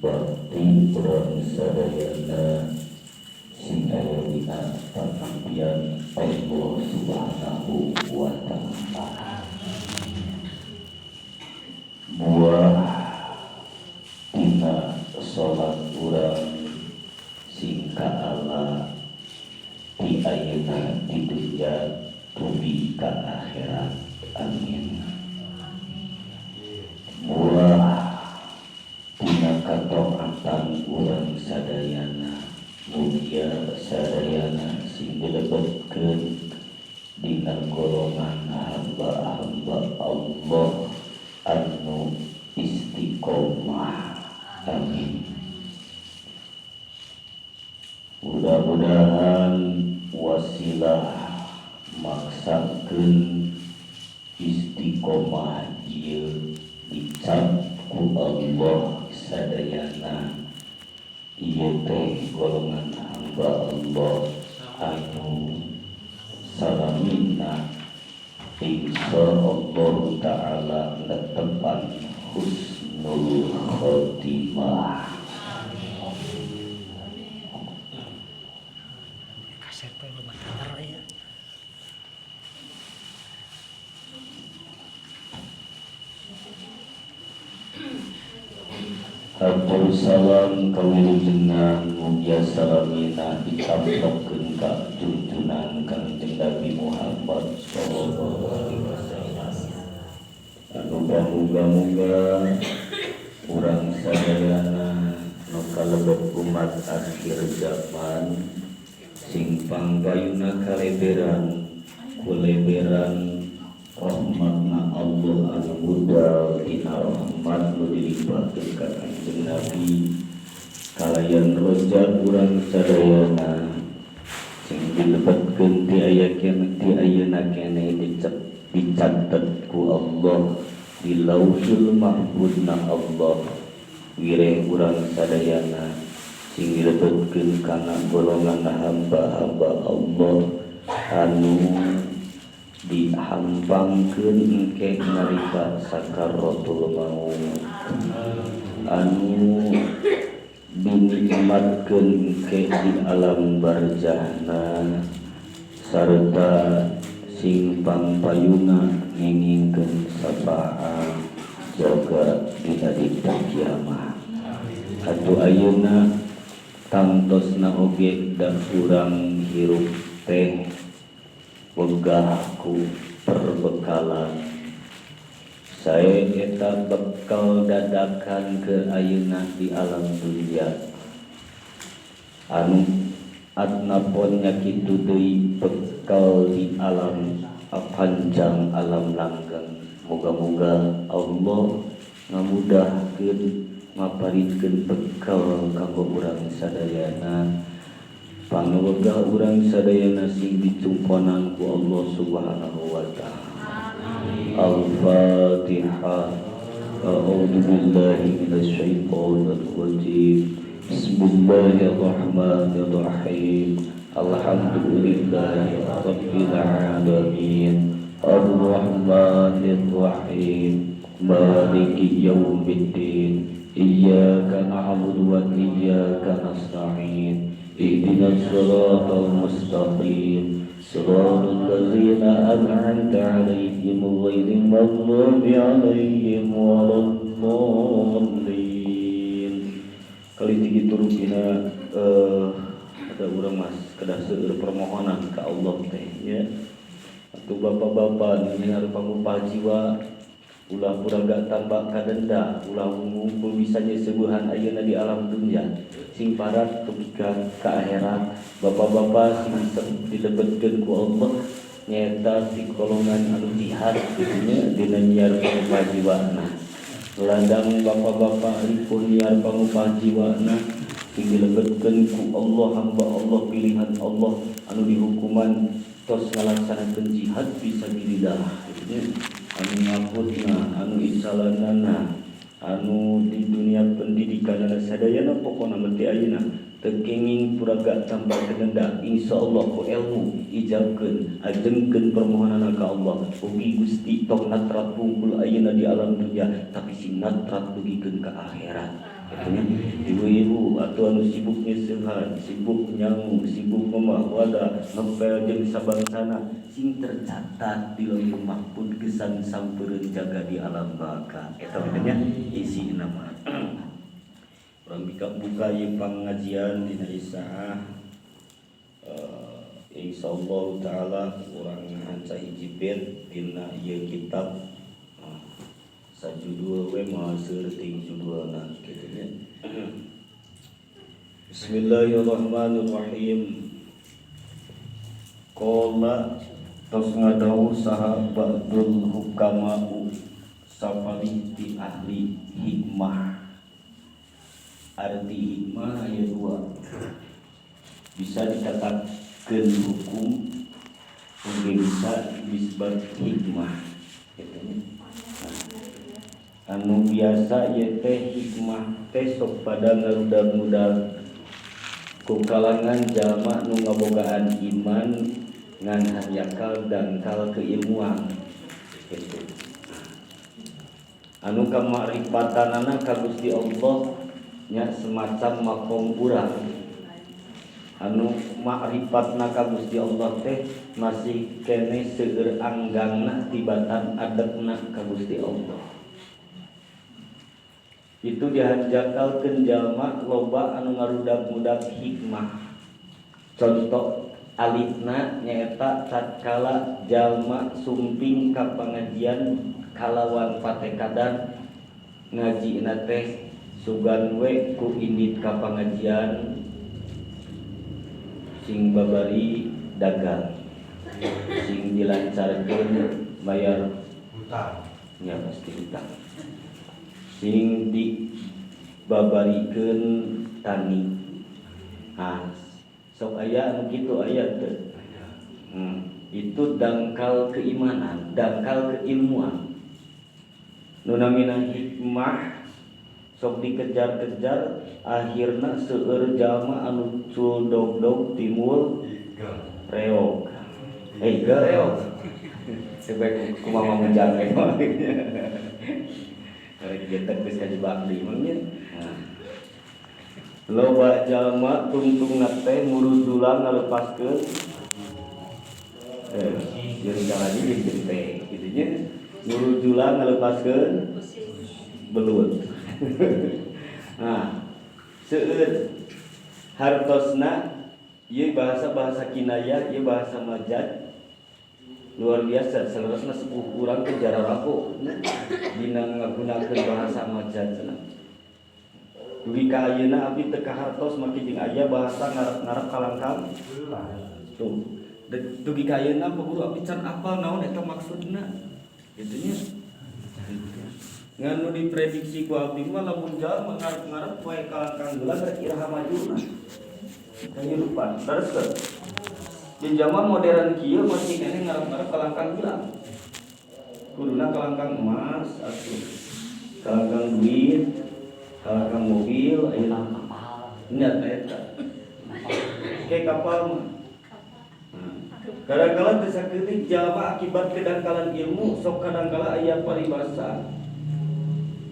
Bakti urang sadayana sing aya dina panampian Allah Subhanahu wa Ta'ala. Buah tina salat urang sing kaala ti ayeuna di dunya dugi ka akhirat, amin. Buah tina kataatan urang sadayana, mugia sadayana sing dilebetkeun dina golongan hamba-hamba Allah anu istiqomah, amin. Mudah-mudahan wasilah maksakeun istiqomah ieu dicap ku Allah sadayana ieu teh golongan hamba Allah anu salamina insyaallah ta'ala netepan husnul khotimah. Kasep we loba teler ieu. Hatur salam kawilujengan mugia salamina ditamplokkeun ka junjunan Kangjeng Nabi Muhammad sallallahu alaihi wasallam. Anu pamuga-muga urang sadayana nu kalebet umat akhir zaman sing pangpayuna kaleberan kuleberan rahmatna Allah anu mudal dina rahmat nu dilimpahkeun ka Kangjeng Nabi kalayan roja urang sadayana sing dilebetkeun ti aya keneh ti ayeuna keneh dicatet ku Allah di Lauhil Mahfuzna Allah wireh urang sadayana sing dilebetkeun kana golongan hamba-hamba Allah anu dihampangkeun engke nalika sakaratul maut, anu dinikmatkeun engke di alam barzahna, sarta sing pangpayuna ngengingkeun syafaat jaga dina dinten kiamat. Atuh ayeuna tangtosna oge da urang hirup teh wegah ku perbekalan. Sae eta bekal dadakan ke ayeuna di alam dunia anu atnapon nya kitu deui bekal di alam panjang alam langgeng. Moga-moga Allah ngamudahkeun maparinkeun bekal kanggo urang sadayana, pangwegah urang sadayana sing dicumponan ku Allah Subhanahu wa Ta'ala. Al-Fatihah. A'udzu billahi minasyaitonir rajim. Bismillahirrahmanirrahim. Alhamdulillahi rabbil alamin. Arrahmanir rahim. Maliki yaumiddin. Iyyaka na'budu wa iyyaka nasta'in. Ihdinas siratal mustaqim. Siratal ladzina an'amta 'alaihim ghairil maghdubi 'alaihim waladdallin. Kali kitu rupina ada urang mas kedah seueur permohonan ka Allah teh nya. Atuh bapak-bapak nyiar pangupah jiwa ulah puraga tambah kadenda, ulah ngumpul bisa seueuhan ayeuna di alam dunia sing parat dugi ka akhirat. Bapak-bapak sing dilebetkeun ku Allah nyaeta si golongan anu jihad kitu nya dina nyiar pangupah jiwana. Ladang bapak-bapak ripun nyiar pangupah jiwana sing dilebetkeun ku Allah, hamba Allah pilihan Allah anu dihukuman tos ngalaksanakeun jihad fisabilillah kitu nya, anu ngakutna, anu isalanana, anu di dunia pendidikanana sadayana pokona mah ti ayeuna teu kenging puraga tambah kedenda. Insyaallah ku ilmu ijabkeun ajengkeun permohonanna ka Allah. Ugi Gusti tong natrat bungkul ayeuna di alam dunia, tapi sing natrat dugikeun ka akhirat. Katanya ibu-ibu atau anu sibuk nyeuseuhan, sibuk nyangu, sibuk ngomah wadah, ngepel jeung sabangsana sing tercatat di lauhul mahfud kesan sampeureun jaga di alam baka. Eta nya isi nama. Urang buka ieu pangajian dina isaah. Insyaallah taala urang hanca hiji bait dina ieu kitab. Sajudul we moal seueur ting judulna kitu nya. Bismillahirrahmanirrahim. Qala tos ngadawuh saha ba'dul hukama'u sapalih ti ahli hikmah. Arti hikmah aya dua. Bisa dikatakeun hukum, oge bisa disebut hikmah kitu nya. Anu biasa ieu teh hikmah teh sok pada ngarudag-ngudag ku kalangan jalma nu ngabogaan iman ngan hanjakal dangkal keilmuan kitu. Anu kamaripatanana ka Gusti Allah nya semacam makom urang. Anu makrifatna ka Gusti Allah teh masih keneh seueur anggangna tibatan adepna ka Gusti Allah. Itu dihanjakalkeun jalma loba anu ngarudag-ngudag hikmah. Contoh alitna nyaeta tatkala jalma sumping ka pangajian kalawan patekadan ngajina teh sugan we ku indit ka pangajian sing babari dagang sing dilancarkeun bayar hutang nya pasti hutang sing dibabarikeun tani. Ah, sok aya anu kitu aya teu. Itu dangkal keimanan, dangkal keilmuan. Nu namina hikmah sok dikejar-kejar akhirna seueur jalma anu cul dog-dog timbul reog. Igel reog. Sebaik kumaha mujang we. Rek getek geus kajebak deui mah nya. Loba jalma tungtungna teh murujulan ngalepaskeun jeung jalan ieu jeung teh kitu nya. Murujulan ngalepaskeun belut. Nah, seueur hartosna ieu bahasa-bahasa kinayah, ieu bahasa majaz luar biasa. Saleresna sepuh urang teh jararako dina ngagunakeun bahasa majaz cenah. Dugi ka ayeuna abdi teu kahartos make jeung aya bahasa ngarep-ngarep kalangkang. Tuh. Dugi ka ayeuna Pak Guru abdi can apal naon eta maksudna. Kitu nya. Ngan nu diprediksi ku abdi mah lamun jalma ngarep-ngarep wae kalangkang geula rek iraha majuna. Kahirupan. Terus teu. Di zaman modern kieu masih keneh ngarep-ngarep kalangkang geula. Kuduna kalangkang emas atuh. Kalangkang duit, kalangkang mobil, ayeuna kapal. Nya eta. Kayak kapal mah. Kadang-kala teu saketik jalma akibat kedangkalan ilmu sok kadang-kala aya paribasa.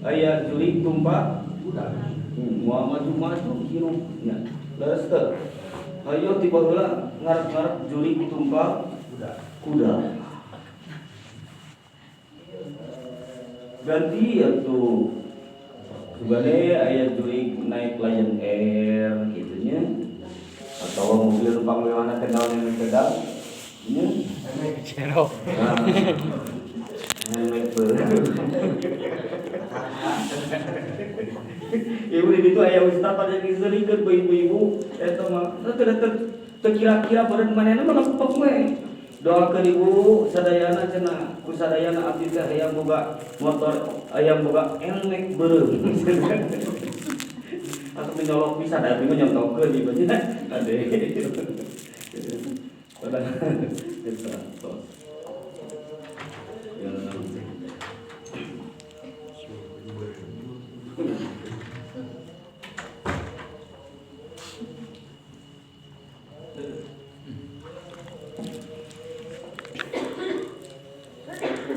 Aya jurig tumpak kuda. Moal maju-maju hirup nya. Leres teu? Hayo tiba heula ngarep-ngarep jurig tumpak kuda. Kuda. Ganti atuh. Sugane aya jurig naik Lion Air kitu nya. Atau mobil numpang mewahna teh naon yang pedal nya. Jero. Nah. Ngemek beuh. Ibu di ditu aya ustaz pada diserikeun ku ibu-ibu eta mah teu teu kira-kira beureun manehna mah lempeng we. Doakeun ibu sadayana cenah ku sadayana abdi teh hayang boga motor hayang boga enek beureum. Atuh menyolok bisa da abdi mah nyontokeun ieu nya. Ade. Padahal eta tos. Ya.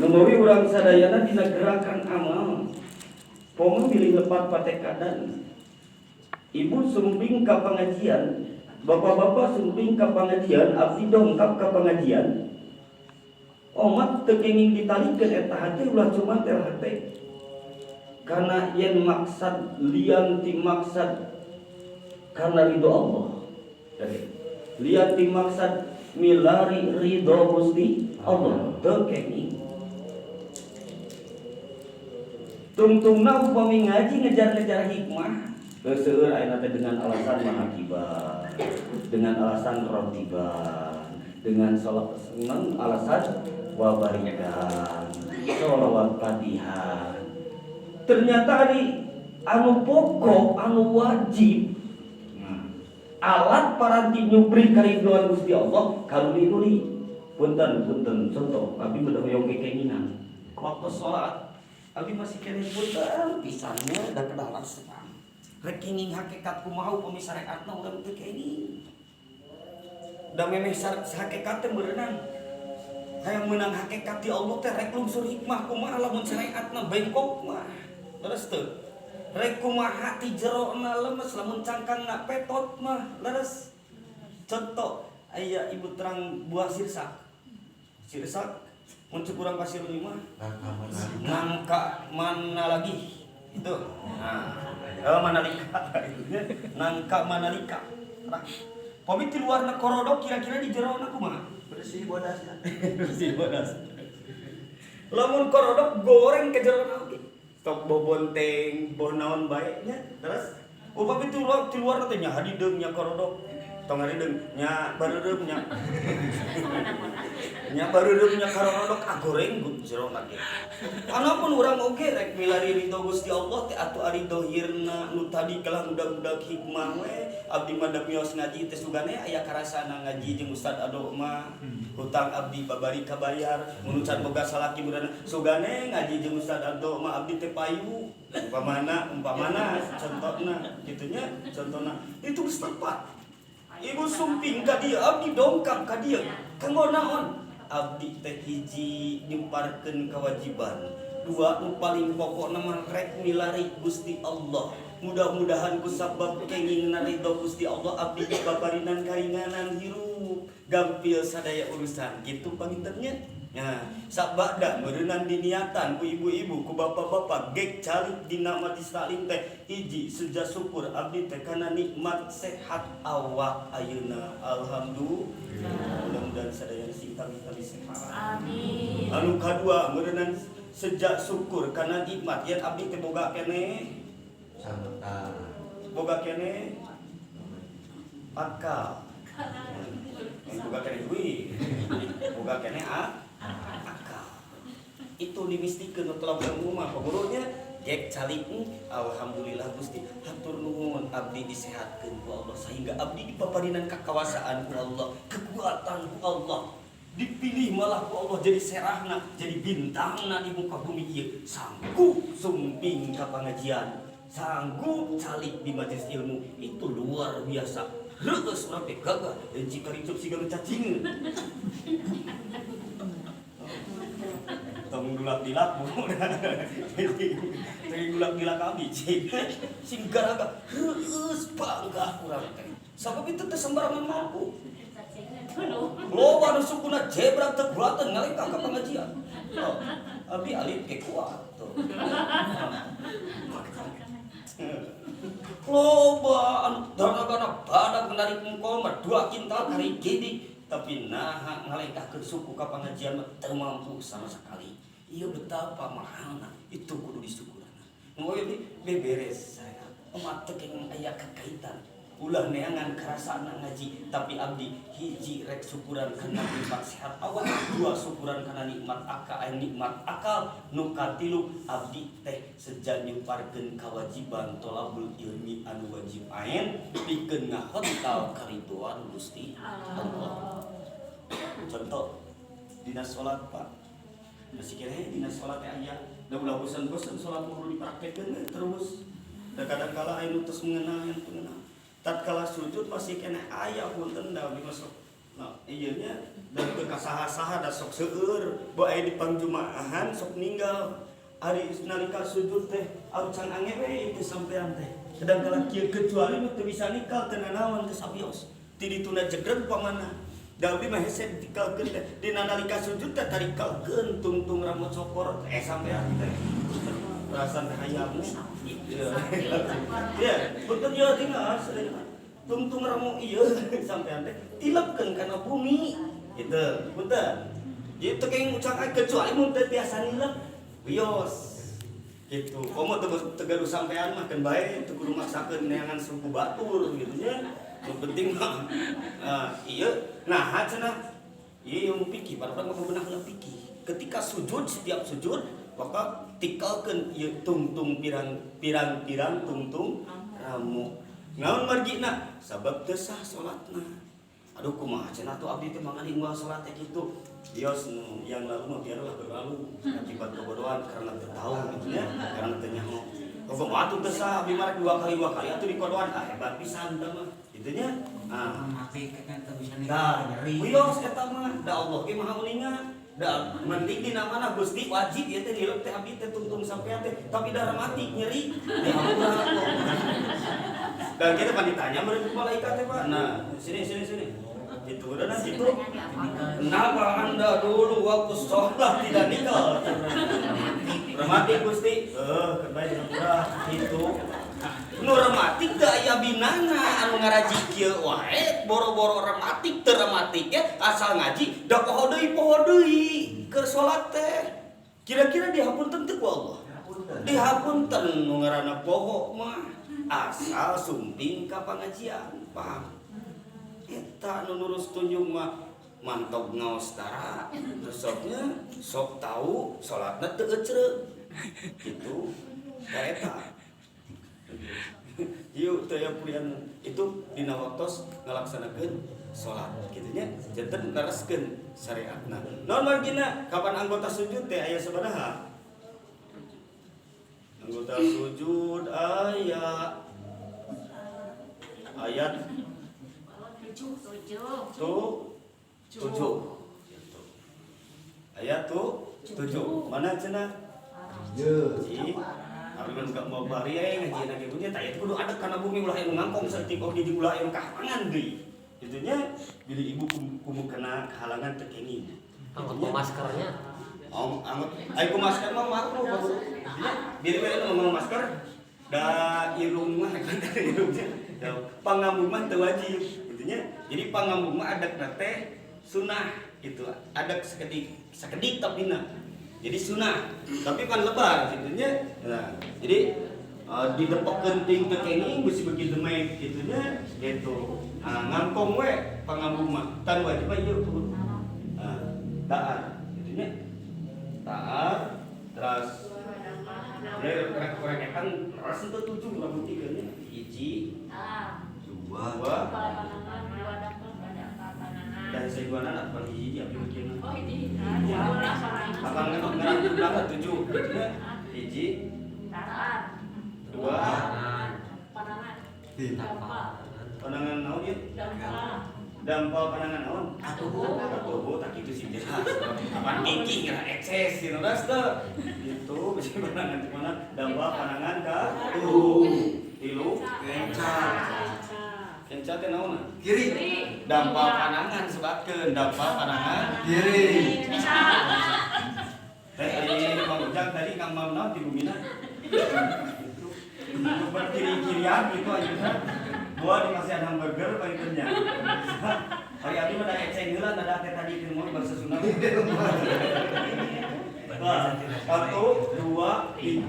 Numawi urang sadayana dina gerakan amal. Pomo bilih lepat patekadan. Ibu sumping ka pengajian, bapak-bapak sumping ka pengajian, abdi dongkap ka pengajian. Omat teu kenging ditalikeun eta hate ulah cumanter hate. Karena yen maksad lian ti maksad karena ridho Allah. Lian ti maksad milari ridho Gusti Allah teu kenging. Tungtungna upami ngaji ngejar-ngejar hikmah, seueur ayeuna teh dengan alasan mahakibah, dengan alasan rotibah, dengan alasan wabarikan, sholawat fatihan. Ternyata ari anu pokok, anu wajib, alat paranti nyupri karidhoan Gusti Allah kaluli-luli. Punten, punten, contoh abdi beudah hoyong kekenginan. Waktu sholat abdi masih keneh punten pisannya da kedah langsung. Rek kenging hakikat kumaha upami syariatna urang teu kenging. Da memeh hakikat teh berenang. Hayang meunang hakikat ti Allah teh rek lungsur hikmah kumaha lamun syariatna bengkok mah. Leres teu? Rek kumaha ti jerona lemes lamun cangkangna petot mah. Leres. Contoh aya ibu terang buah sirsak. Sirsak mun cek urang pasir mah nangka mana lagi itu. Nah, manalika nangka manalika. Nah, pami ti luarna korodok kira-kira di jerona kumaha? Bersih bodas. Bersih bodas. Lamun korodok goreng ke jerona oge. Stok bobonteng, boh naon bae nya. Terus upami ti luarna teh nya hadideung nya korodok. Tong hadideung nya bareureum nya. Nya bareureum nya karorodok ah goreng jerona ge. Anapun urang oge rek milari ridho Gusti Allah teh atuh ari dohirna nu tadi kalah mudah-mudah hikmah we. Abdi mah da mios ngaji teh sugane aya karasana ngaji jeung Ustad Ado mah. Hutang abdi babari kabayar, mun can boga salaki meureun sugane ngaji jeung Ustad Ado mah abdi teh payu. Umpamana, umpamana contohna kitu nya, contohna itu geus tepat. Ibu sumping ka dieu, abdi dongkap ka dieu. Kanggo naon? Abdi teh hiji nyuparkeun kewajiban. Dua nu paling pokokna mah rek milari Gusti Allah. Mudah-mudahan ku sabab kengingna ridho Gusti Allah abdi dipaparinan karinganan hirup, gampil sadaya urusan. Gitu pangintennya. Nah, sabada meureunan diniatan ku ibu-ibu, ku bapak-bapak gek calik dina majlis taklim teh hiji sejak syukur abdi teh kana nikmat sehat awak ayeuna. Alhamdulillah. Mudah-mudahan sadaya sing tami-tami sehat. Amin. Anu kadua meureunan sejak syukur kana nikmat yen abdi teh boga keneh sameta. Boga keneh akal. Boga keneh duit. Boga keneh akal. Itu dimistikeun nu telah umumah pagurunya gek calik alhamdulillah Gusti hatur nuhun abdi disehatkeun ku Allah sehingga abdi dipaparinan kakawasaan ku Allah, kekuatan ku Allah. Dipilih malah ku Allah jadi serahna, jadi bintangna di muka bumi ieu. Sanggup sumping ka pangajian, sanggup calik di majelis ilmu, itu luar biasa. Reueus urang teh gagah, jika ricup siga nu cacingeun. Tong dulak-dilak bu. Tong dulak-dilak abdi cing. Sing garaga reueus bangga urang teh. Sabab itu teh sembarangan mampu. Loba nu sukuna jebrak teu kulateun ngalengkah ka pengajian. Oh, abdi alit ke kuat tuh. Loba anu daragana badak menarik engkol mah 2 kintal kari gede. Tapi naha ngalengkahkeun suku ka pengajian mah teu mampu sama sekali. Ieu betapa mahalna itu kudu disyukurana. Nu we beberes saya. Umat teh kenging aya kekaitan. Ulah neangan karasana ngaji, tapi abdi hiji rek syukuran kana nikmat sehat awak, dua syukuran kana nikmat akal, nikmat akal, nu katilu abdi teh seja nyuparkeun kawajiban tolabul ilmi anu wajib ain pikeun ngahontal karidoan Gusti Allah. Contoh dina salat Pak. Masih kira dina salat teh aya, da ulah bosan-bosan salat kudu dipraktekeun terus. Da kadang kala aya nu tos mengenal yang mengenal. Tatkala sujud masih kena aya punten da abdi masuk. Nah, ieu nya da teu kasaha-saha da sok seueur, bo aya di pangjumaahan sok ninggal. Ari nalika sujud teh arucan ange we itu sampean teh. Sedang kalau kieu kecuali nu teu bisa nikal teu nanaon teu sabios. Ti dituna jegreg pamana. Da abdi mah hese dikalkeun teh. Dina nalika sujud teh tarikalkeun tungtung rambut sokor eh sampean teh. Perasaan teh hayam. Ya, punten ieu tinggal tungtung ramo ieu sampean teh tilepkeun kana bumi. Gitu, punten. Jadi teu kenging ucap kecuali mun teu tiasa nilep. Wios gitu. Komo teu gaduh sampean mah keun bae teu kudu maksakeun neangan suku batur gitu nya. Nu penting mah ieu nah cenah ieu ilmu fikih, barudak mah beunah heula fikih. Ketika sujud setiap sujud maka tikalkeun ieu tungtung pirang pirang pirang tungtung ramu. Naon margina? Sabab teu sah salatna. Aduh kumaha cenah tuh abdi teh mangan unggal salat teh kitu. Dios nu yang lalu mah biarlah berlalu akibat kebodohan karena teu tahu gitu ya, karena teu nyaho. Kok atuh teu sah abdi mah dua kali atuh dikodoan ah hebat pisan tah mah. Kitu nya. Ah mati kan teu bisa Tah, nyeri. Wios eta mah da Allah ge maha uninga. Da mending dina mana Gusti wajib ieu teh nilep teh abdi teh tungtung sampean teh tapi da mati nyeri. Dihampura kok. Dan kita pan ditanya meureun ku malaikat teh Pak. Nah, sini sini sini. Gitu udah nah gitu. Kenapa Anda dulu waktu sholat tidak nikah? Remati Gusti. Kebaik dihampura gitu. Nu rematik teu aya binana anu ngaraji kieu wae boro-boro rematik teu rematik ya asal ngaji da poho deui keur salat teh. Kira-kira dihapunten teu ku Allah? Dihapunten nu ngaranna poho mah asal sumping ka pangajian, paham? Eta nu nurus tunjung mah mantog ngaos tara resepnya sok tahu salatna teu ecreug gitu ka eta. Ieu teh aya pilihan itu dina waktos ngalaksanakeun salat kitu nya janten lereskeun syariatna. Naon margina kapan anggota sujud teh aya sabaraha? Anggota sujud aya ayat 7. tuh 7. Ayat tuh 7. Mana cenah? Ye. Abdi mah gak mau bari aya ngaji na kitu nya tah ieu kudu ada kana bumi ulah anu ngangkong saeutik oge jeung ulah anu kahalangan deui. Kitu nya bilih ibu kumu kena kahalangan teu kenging. Anggot maskernya. Om anggot ai ku masker mah makruh bagus. Nya bilih we anu ngomong masker da irung mah kan irungnya. Da pangambung mah teu wajib kitu nya. Jadi pangambung mah adakna teh sunah gitu. Adak sakedik sakedik tapi na. Jadi sunah, tapi kan lebar gitu nya. Nah, jadi didepokkeun ting teu kenging bisi beuki demek gitu nya gitu. Nah, ngangkong we pangambung mah tan wajib mah ieu kudu. Nah, taat gitu nya. Taat terus ya rek kan ras teu tujuh lamun tiga nya. Hiji, 2, 2, dan seduana apa hiji abdi mikirna. Oh, hiji. Apa ngerang jumlah 7 gitu nya. Hiji, 2, panangan naon ieu? Dampal panangan naon? Katuhu. Katuhu tak kitu sih jelas. Apaan kiki ngira ekses gitu ras teu. Gitu bisa panangan di mana? Dampal panangan katuhu. 3 Kenca. Kenca teh naon? Kiri. Dampal panangan sebatkeun, dampal panangan kiri. Teh ari Bang Ujang tadi Kang Mam naon di bumina? Gitu. Berkiri-kirian gitu ayeuna. Gua di masihan hamburger paling nya. Hari abdi mah da eceng heula da teh tadi teh mau bahasa Sunda. Wah, 1 2 3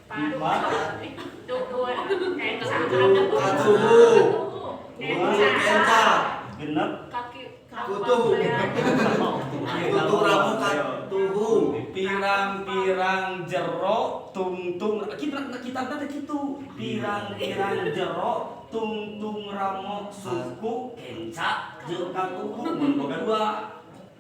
4 Katuhu. Kenca. Genep Kutuh. Tutup ramu katuhu. Pirang-pirang jero tungtung kita kita teh kitu. Pirang-pirang jero tungtung ramo suku kenca jeung katuhu mun boga dua.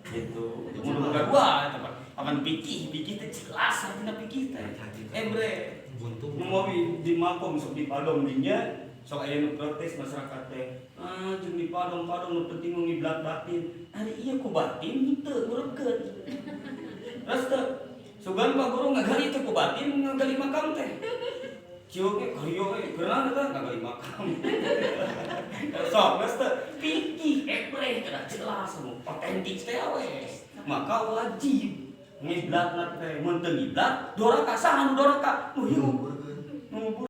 Gitu. Mun boga dua eta mah. Apan pikih, pikih teh jelas artina pikih teh. Bre. Buntu. Nu mau di makom sok di padong dinya sok aya nu protes masyarakat teh. Ah, jeung di padong-padong nu penting nu ngiblat batin. Ari ieu ku batin teu ngurepkeun. Terus teu Sugan Pak Guru ngagali teh ku batin, ngagali makam teh. Kieu ge karyo ge geurang eta ngagali makam. Sok geus teh fikih ebreh kedah jelas nu otentik teh we. Maka wajib ngiblatna teh, mun teu ngiblat doraka. Saha nu doraka? Nu hirup. Nu ngubur.